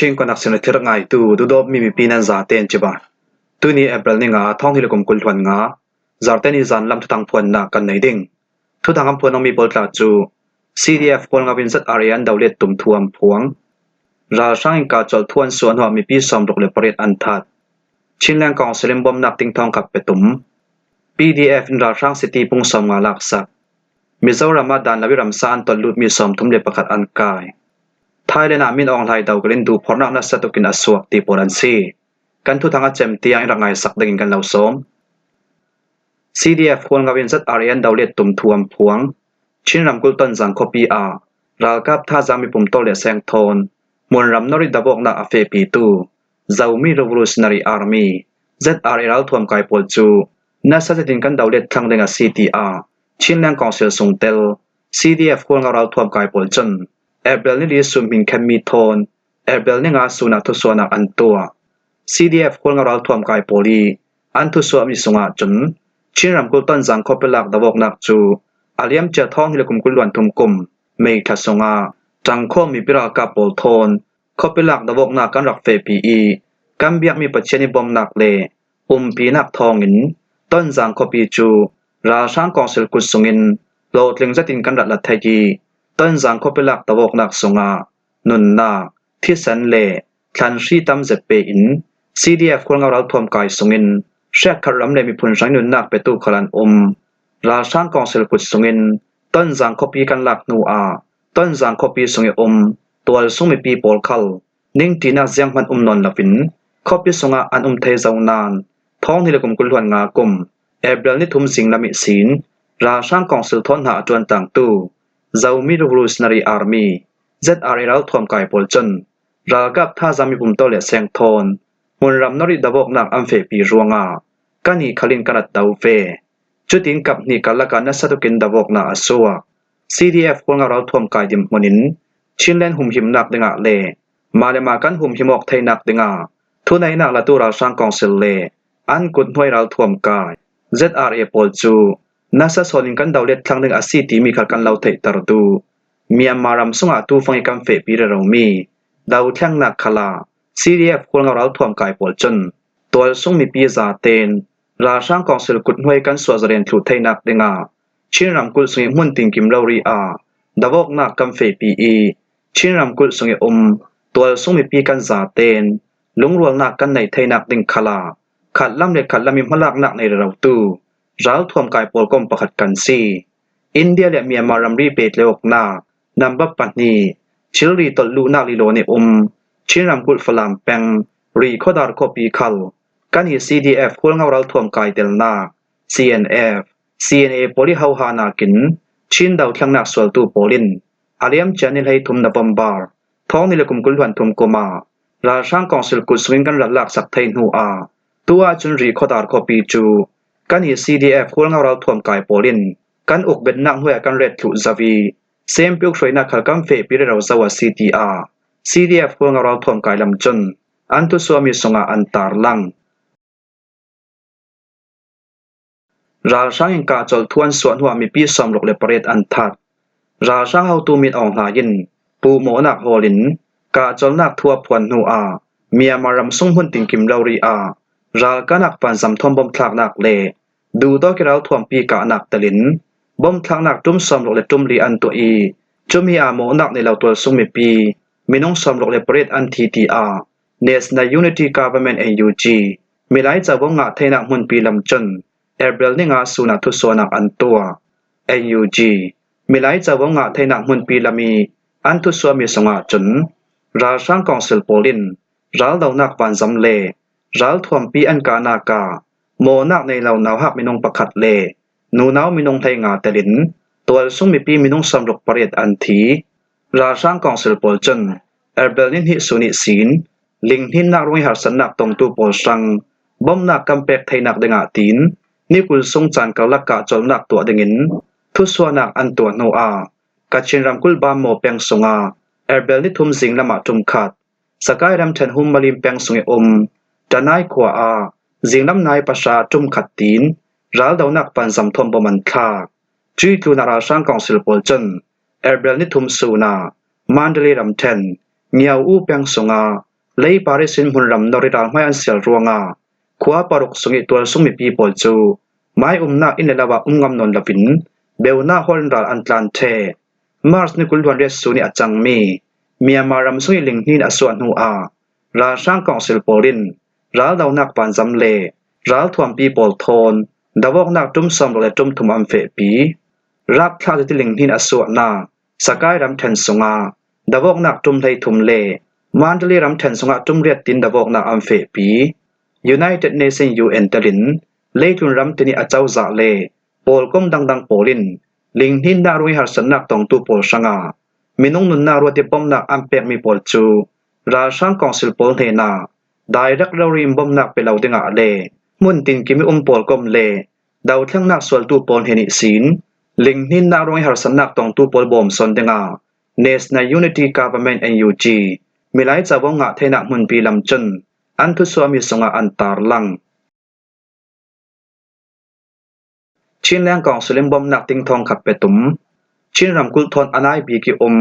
Chin Connection le thil ngaitu duhdawtmi mipi nan zaten ciba. Tuni April ni nga thawng hi le kum 20 hluan nga zarhte ni zan lam thuthang phuannak kan nei ding. Thuthang an phuan mi pawl tla cu CDF Hualngo in ZRA an dolet tum thuam phuang. Ralhrang in ka chol thuan suan hnuah mipi 68 an that. Chinland Council in bawmhnak ting thong khat pe tum. PDF in ralhrang city pung 50 laksak. Mizoram ah dan lo i ramsa an tolh lutmi 31 an kai. Thailand ah Min Aung Hlaing dokel in duhphorhnak nasa tuk in a suak ti pawl an si. Kan thuthang a cem tiang in rak ngaisak ding in kan lo sawm. CDF Hualngo in ZRA an dolet tum thu an phuang. Chin ramkulh Tonzang khuapi ah ralkap thazaang mipum tol le sengthawn hmunram nawrit dawknak a fehpitu Zomi Revolutionary Army ZRA ralthuam kai pawl cu nasa zetin kan dolet thlang ding a si tiah Chinland Council sungtel CDF Hualngo ralthuam kai pawl cun April nili sumhmin khenmi thawn April ninga sun ah thusuahnak an tuah. CDF Hualngo ralthuam kai pawl i an thusuahmi sungah cun Chin ramkulh Tonzang khuapi lak dawknak cu a liamcia thawng hi le kum 23 kum May thla sungah ṭangkhawm mipi ralkap pawl thawn khuapi lak dawknak kan rak fehpi i kan biakmi Pathian i bawmhnak le umpinak thawngin Tonzang khuapi cu ralhrang kawngsil kut sungin hlawhtling zetin kan rat la theih i Tonzang khuapi lak dawknak sungah nunnak, thisen le thlanhri tam zet pe in CDF Hualngo ralthuam kai sungin hriatkhat ram le miphun hrang nunnak petu khal an um. Ralhrang kawngsil kut sungin Tonzang khuapi kan lak hnu ah Tonzang khuapi sung i um tualsung mipi pawl khal ningṭinak zianghmanh um nawn loin khuapi sungah an um thei zau nain thawng ni le kum 25 kum April nithum zinglam i sin ralhrang kawngsil thawn hna a ṭuan tangtu Zomi Revolutionary Army ZRA ralthuam kai pawl cun ralkap thazaang mipum to le sengthawn hmunram nawrih dawknak an fehpi ruangah kan i khal in kan rat do ve. Cutin kaphnih karlak ah nasa tukin dawknak a suak. CDF Hualngo ralthuam kai dirhmun in Chinland humhimnak dingah le mah le mah kan humhim awk theihnak dingah thuneihnak latu ralhrang council le an kut hnuai ralthuam kai ZRA pawl cu nasa sawn in kan dolet thlang ding a si timi kha kan lo theihter duh. Myanmar ram sungah tufang i kan fehpi reromi dothlengnak khal ah CDF Hualngo ralthuam kai pawl cun tualsung mipi zaten ralhrang council kut hnuai kan suah zaren thlu theihnak dingah Chin ramkulh sung i hmun tinkim rori ah dawknak kan fehpi i Chin ramkulh sung i um tualsung mipi kan zaten lungrualnak kan neih theihnak ding khal ah khat lam le khat lam i hmalaknak nei rerotu ralthuam kai pawl kom pakhat kan si. India le Myanmar ramri pehtlaihawknak number pahnih thilri tolh luhnak lilawn i um Chin ramkulh Falam peng Rihkhawdar khuapi khal kan i CDF Hualngo ralthuam kai telnak CNF CNA pawl i hauha nakin Chin dothlannak sualtu pawl in a liamcia ni 13 November thawng ni le kum 23 kum ah ralhrang council kut sungin kan rat laksak thei hnu ah tu ahcun Rihkhawdar khuapi cu kan i CDF Hualngo ralthuam kai pawl in kan ukbetnak hnuai ah kan ret thluh zau i sempiuk hruainak khal kan fehpi rero zau a si tiah CDF Hualngo ralthuam kai lam cun an thusuami sungah an tarlang. Ralhrang in kahcolh thu an suah hnuah mipi 68 an that. Ralhrang hotu Min Aung Hlaing in puhmawhnak hawl in kahcolhnak thu a phuan hnu ah Myanmar ram sung hmun tinkim rori ah ralkahnak vanzam thawm bomthlaknak le duhdawt ralthuampi kahnak tel in bomthlaknak tum 64 an tuah i cumi ah mawhnak nei lo tualsung mipi minung 68 an thi tiah National Unity Government NUG Milai covo ngah theihnak hmunpi lam cun April ninga sun ah thusuahnak an tuah. NUG Milai covo ngah theihnak hmunpi lam i an thusuahmi sungah cun ralhrang council pawl in raldohnak vanzam le ralthuampi an kahnak ah mawhnak nei lo nauhak minung pakhat le nunau minung 15 tel in tualsung mipi minung 68 an thi. Ralhrang council pawl cun Erbil nihnih sun i sin linghninnak ruang i harsatnak tongtu pawl hrang bawmhnak kan pek theinak dingah tiin ni 20 sung caan karlak kahcolhnak tuah dingin thusuahnak an tuah hnu ah Kachin ramkulh Bamaw peng sungah Erbil nithum zinglam ah ṭumkhat Sakai ramṭhen Hummalim peng sung i um Tanai khua ah zinglam nai pahra ṭumkhat tiin raldohnak vanzam thawm bom an thlak. Cui tlun ah ralhrang council pawl cun Erbil nithum sun ah Mandalay ramṭhen Myo-U peng sungah Lei Paris in hmunram nor i ralhmai an sial ruangah khua paruk sung i tualsung mipi pawl cu mai umnak inn le lo ah um ngam nawn loin beunak hall in ral an tlan ṭheh. March ni 28 sun i a cangmi Myanmar ram sung i lihnin a suah hnu ah ralhrang council pawl in raldohnak vanzam le ralthuampi pawl thawn dawawknak tum 60 le tum thum an fehpi. Rapthlak ti lihnin a suahnak Sakai ramṭhen sungah dawawknak tum 33 le Mandalay ramṭhen sungah tum riat tin dawawknak an fehpi. United Nations UN telin leitlun ram tini acozah le pawlkom dangdang pawl in lihninnak ruang i harsatnak tongtu pawl hrangah minung nunnak ruat i bawmhnak an pekmi pawl cu ralhrang council pawl hnenah direct rori in bawmhnak pe lo dingah le hmun tinkim i um pawl komh le dothlennak sualtu pawl he nih sin lihninnak ruang i harsatnak tongtu pawl bawm sawn dingah National Unity Government NUG milai covo ngah theihnak hmunpi lam cun an thusuahmi sungah an tarlang. Chinland Council in bawmhnak tingthawng khat pe tum. Chin ramkulh thawn a nai bik i um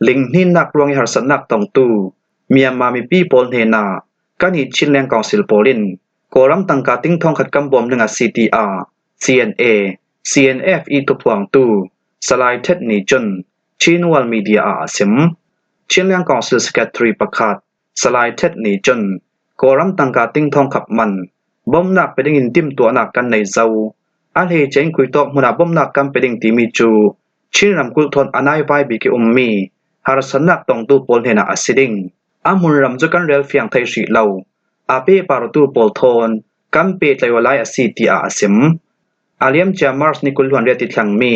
lihninnak ruang i harsatnak tongtu Myanmar mipi pawl hnenah kan i Chinland Council pawl in Kawlram tangka tingthawng khat kan bawm ding a si tiah CNA, CNF i thuphuangtu Salai Htet nih cun Chin World Media ah a chim. Chinland Council Secretary pakhat Salai Htet nih cun Kawlram tangka tingthawng khap man bawmhnak pe ding in timhtuahnak kan nei zau. A hleice in kuitawk hmun ah bawmhnak kan pe ding timi cu Chin ramkulh thawn a naivai bik i ummi harsatnak tongtu pawl hnenah a si ding. A hmunram cu kan rel fiang thei hrih lo. A pehpartu pawl thawn kan pehtlaih lai a si tiah a chim. A liamcia March ni 28 i thlangmi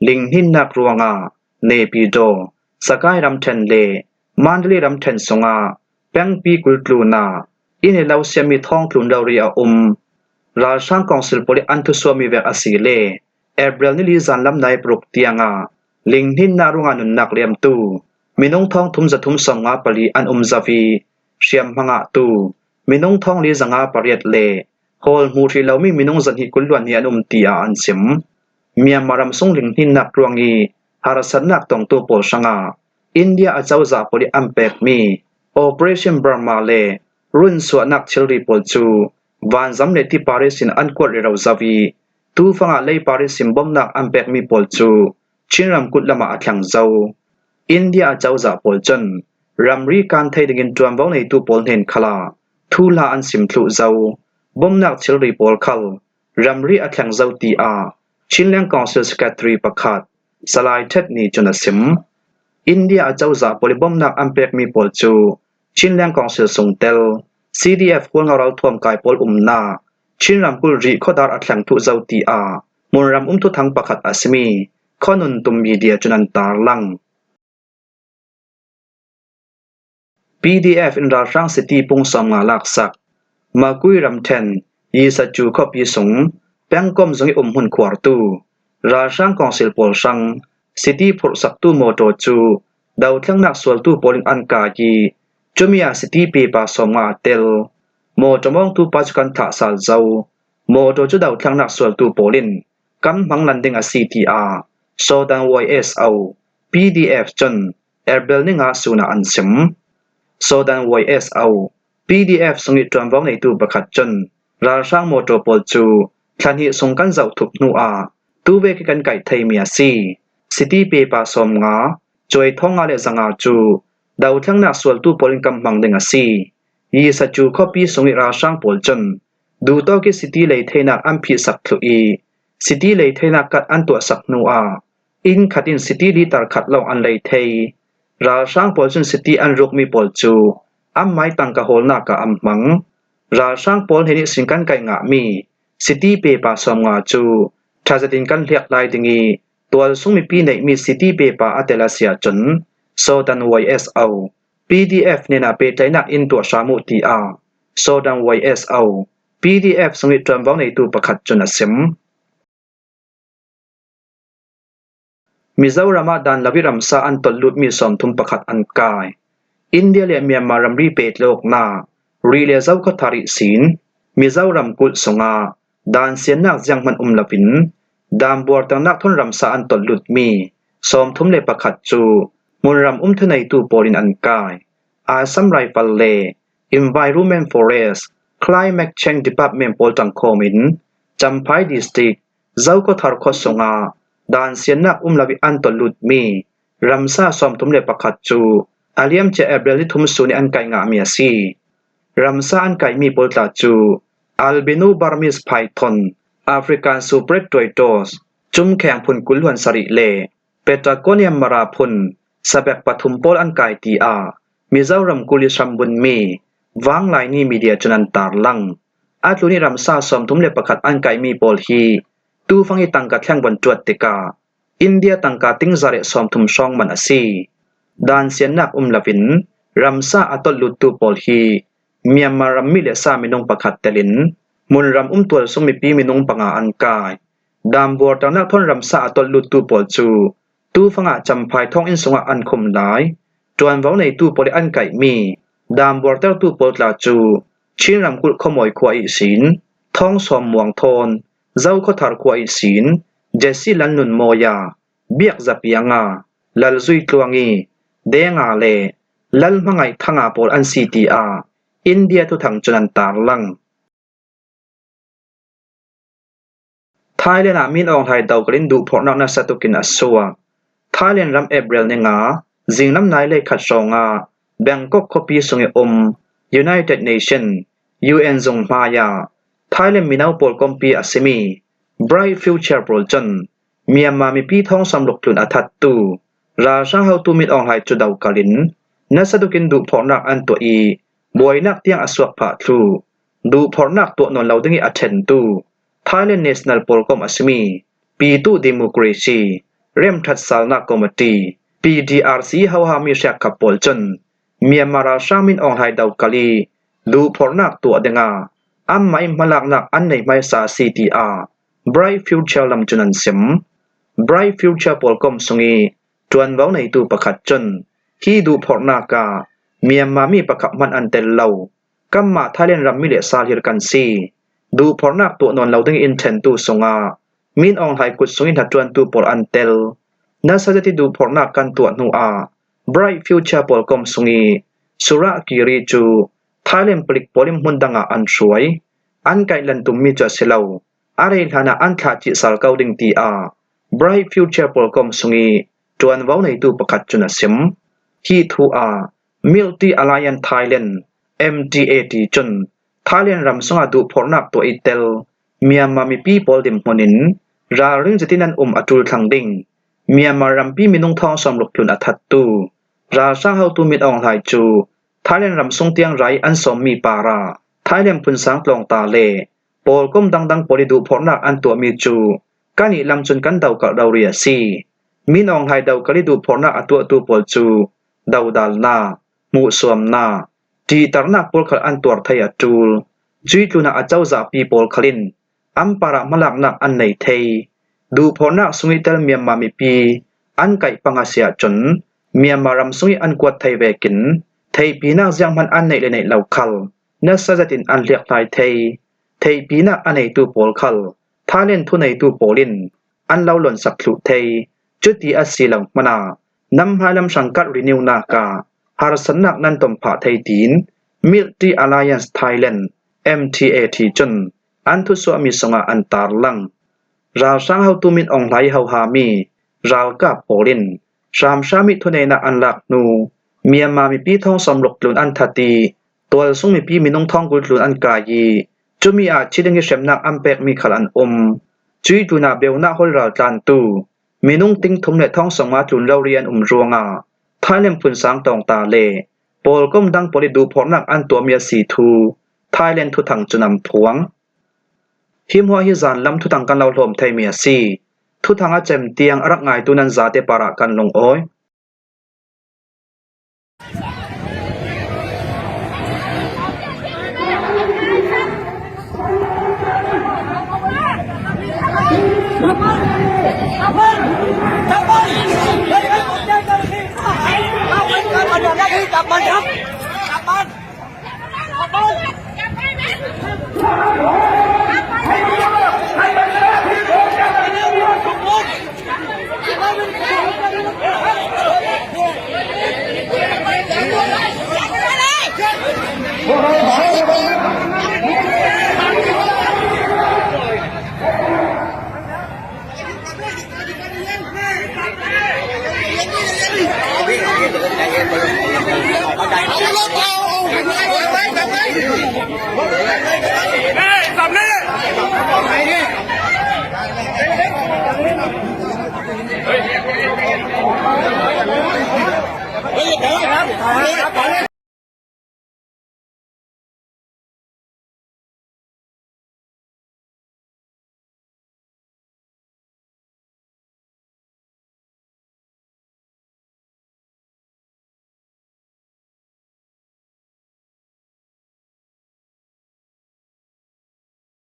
lihninnak ruangah Naypyidaw, Sakai ramṭhen le Mandalay ramṭhen sungah pengpi kultlun ah inn i lo siami thawngtlun rori a um. Ralhrang council pawl i an thusuami vek a si le April nili zanlam nai paruk tiangah lihninnak ruangah nunnak liamtu minung thong thum zathum 54 an um zau i hriamhma ngahtu minung thong li 508 le hawl hmu hrih lomi minung 220 an um tiah an chim. Myanmar ram sung lihninnak ruang i harsatnak tongtu pawl hrangah India acozah pawl i an pekmi Operation Burma le runsuahnak thilri pawl cu vanzam le ti Paris in an kuat rero zau i tufang ah lei Paris in bawmhnak an pekmi pawl cu Chin ramkulh lam ah a thleng zau. India acozah pawl cun ramri kaan thei dingin ṭuanvo neitu pawl hnen khal ah thuhla an sim thluh zau. Bawmhnak thilri pawl khal ramri a thleng zau tiah Chinland Council Secretary pakhat Salai Htet nih cun a chim. India acozah pawl i bawmhnak an pekmi pawl cu Chinland Council sungtel, CDF Hualngo ralthuam kai pawl umnak Chin ramkulh Rih khuadar a thleng thuh zau tiah hmunram umthuthang pakhat a simi Khuanun Tum Media cun an tarlang. PDF in ralhrang city pungsawm nga laksak. Makui ramṭhen Yisacu khuapi sung pengkomh zung i umhmun khuartu ralhrang council pawl hrang city phurhsaktu mawṭaw cu dothlennak sualtu pawl in an kai i cumi ah city pipa 50 aa tel. Mawṭaw mawngtu pa cu kan thah sal zau. Mawṭaw cu dothlennak sualtu pawl in kan hmang lan ding a si tiah Sodan YSO PDF cun Erbil ning ah sun ah an chim. Sodan YSO PDF sung i ṭuanvo ngeitu pakhat cun ralhrang mawṭaw pawl cu thla hnih sung kan zoh thup hnu ah tuve khi kan kaih theimi a si. City pepa 50, cuai 500 le 500 cu dothlennak sualtu pawl in kan hmang ding a si. Yisacu khuapi sung i ralhrang pawl cun duhtawk i city lei theinak an phihsak thlu i city lei theinak kat an tuahsak hnu ah inn khat in city liter khat lawng an lei thei. Ralhrang pawl cun city an rukmi pawl cu an mai tangka hawlnak ah an hmang. Ralhrang pawl he nih sin kan kai ngahmi city pepa 50 cu ṭhazet in kan hliak lai ding i tualsung mipi neihmi city pepa a tel a si ahcun Sodan YSO PDF nen ah pehtlaihnak in tuah hram uh tiah Sodan YSO PDF sung i ṭuanvo neitu pakhat cun a chim. Mizoram ah dan lo i ramsa an tolh-lutmi 31 an kai. India le Myanmar ramri pehtlawknak ri le Zokhawthar i sin Mizoram kulh sungah dan siannak zianghmanh um loin dan buarternak thon ramsa an tolh-lutmi 31 cu hmunram umthuneitu pawl in an kai. Assam Rifle le Environment Forest, Climate Change Department pawl ṭangkhawm in Champhai District, Zokhawthar khua sungah dansiannak um lo i an tolutmi ramsa 31 cu a liamcia April nithum sun i an kaih ngahmi a si. Ramsa an kaihmi pawl tla cu Albino Burmese python, African Supret tortoise, cumkheng phun 20 sarih le Patagonian Mara phun sabek pathum pawl an kai tiah Mizoram kuli hrambunmi Vanglaini media cun an tarlang. Atu nih ramsa 31 an kaimi pawl hi tufang i tangka thleng von ṭuat tikah India tangka tingza le 30 hrawng man a si. Dansiannak um loin ramsa a tolhluttu pawl hi Myanmar rammi le sa minung pakhat tel in hmunram umtual sung mipi minung panga an kai. Dambuarternak thawn ramsa a tolhluttu pawl cu tufang ah Champhai thonginn sungah an khum lai. Ṭuanvo neitu pawl i an kaihmi dambuartertu pawl tla cu Chin ramkulh khuamawi khua ihsin, Thawngsawm Muangthawn, Zokhawthar khua ihsin, Jesse Lalnunmawia, Biakzapianga, Lalzuitluangi, Denga le Lalhmangaihthanga pawl an si tiah India thuthang cun an tarlang. Thailand ah Min Aung Hlaing dokel in duhphorhnak nasa tukin a suak. Thailand ram April ninga zinglam nai le khat hrawngah Bangkok khuapi sung i um United Nation UN zung hmai ah Thailand mino pawl kompi a simi Bright Future pawl cun Myanmar mipi thong samruk tlun a thattu ralhrang hotu Min Aung Hlaing cu dokal in nasa tukin duhphorhnak an tuah i buainak tiang a suak phah thlu. Duhphorhnak tuah nawn lo ding i a ṭhentu Thailand National Pawlkomh a simi Pyituh Democracy Remṭhat Salnak Committee PDRC hohami hriakkap pawl cun Myanmar ralhrang Min Aung Hlaing dokal i duhphorhnak tuah dingah anmah in hmalaknak an nei hmaisa a si tiah Bright Future lam cun an sim. Bright Future pawlkomh sung i ṭuanvo neitu pakhat cun hi duhphorhnak ah Myanmar mi pakhat hmanh an tel lo. Kanmah Thailand rammi le sahlir kan si. Duhphorhnak tuah nawn lo ding in ṭhentu sungah Min Aung Hlaing kut sung in hnaṭuantu pawl an tel. Nasazati duhphorhnak kan tuah hnu ah Bright Future pawl kom sung i Surah Kiri cu Thailand palik pawl in hmun dang ah an hruai. An kaihlan tummi cu a si lo. A rei hlan ah an thlah chih sal ko ding tiah Bright Future pawl kom sung i ṭuanvo neitu pakhat cun a sim. Hi thu ah Milti Alliance Thailand MTAT cun Thailand ram sungah duhphorhnak tuah i tel Myanmar mipi pawl dirhmun in ralring zetin an um a ṭul thlang ding. Myanmar rampi minung thong 60 tlun a thattu ralhrang hotu Min Aung Hlaing cu Thailand ram sung tiang rai an sawmmi para Thailand phunsang tlawngta le pawlkom dangdang pawl i duhphorhnak an tuahmi cu kan i lam cun kan dokalh rori a si. Min Aung Hlaing dokal i duhphorhnak a tuahtu pawl cu dodalnak, hmuhsuamnak, ṭihternak pawl khal an tuar thei a ṭul. Cui tlun ah acozahpi pawl khal in an par ah hmalaknak an nei thei. Duhphornak sung i tel Myanmar mipi an kaih pang a si ahcun Myanmar ram sung i an kuat thei vekin theipinak zianghmanh an neih le neih lo khal nasa zet in an hliakhlai thei. Theipinak a neitu pawl khal Thailand thuneitu pawl in an lo lonsak thluh thei. Cuti a si lo hmanh ah Nam hmailam hrangkarh renew nak ah harsatnak nan ton phah thei tiin Milk Tea Alliance Thailand MTAT cun an thusuahmi sungah an tarlang. Ralhrang hotu Min Aung Hlaing hohami ralkap pawl in hramhram i thuneinak an lak hnu Myanmar mipi thong 60 tlun an that i tualsung mipi minung thong 20 tlun an kai i cumi ah thi ding i hremnak an pekmi khal an um. Cui tlun ah beunak hol raltlantu Minung ting thum le thong 50 tlun rori an um ruangah Thailand phunsang tawngta le pawlkom dang pawl i duhphorhnak an tuahmi a si thu Thailand thuthang cun an phuang. Hi hmuah hi zanlam thuthang kan lo hlawm theimi a si. Thuthang a cem tiang a rak ngaitu nan zate par ah kan lungawi.